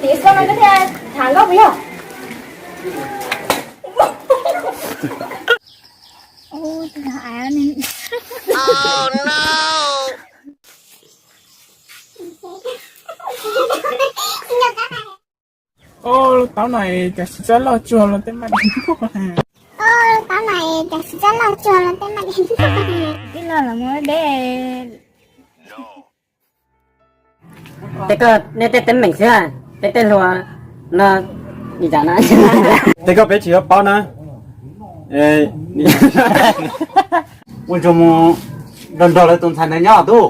Tiam sis no koj thiaj tham nkauj puas yog? Oj, lub taub no cas tsis txawj loj tsuag los tej maj dais npog. Oj, lub taub no cas tsis txawj loj tsuag los tej maj dais npog. Tij laug los muab deb. Tej koj nej tej teeb meem xwb, tej tej hluas no, nim tsam no. Tej koj peb tsis tau paub na. Ua tsuag mus nrog nrog lawv tus ntxhais ntawd nyob tub.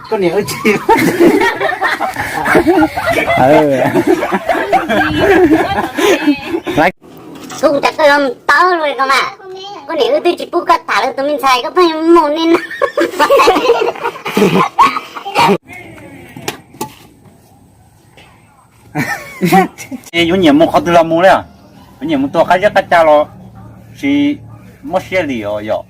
Koj niam wb tsis. Kuv cas koj yuav paub li ko mas. Koj niam wb twb tsis pub koj tham lawv tus me ntxhais koj pheej mus li no. Yuav nyiam mus qhov twg los mus li, yuav nyiam mus tua qab zeb qab ca los sis muab siab li os yom.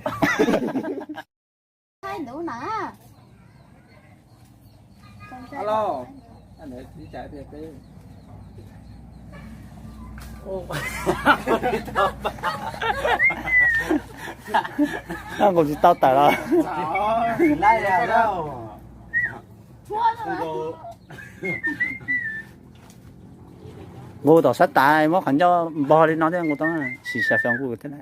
Nkaus tsis tau tawm los. Nkaus tom sab tas muab qhov ncauj npog li no thiab nkaus tau sim xyaw xyaw nkaus thiab na.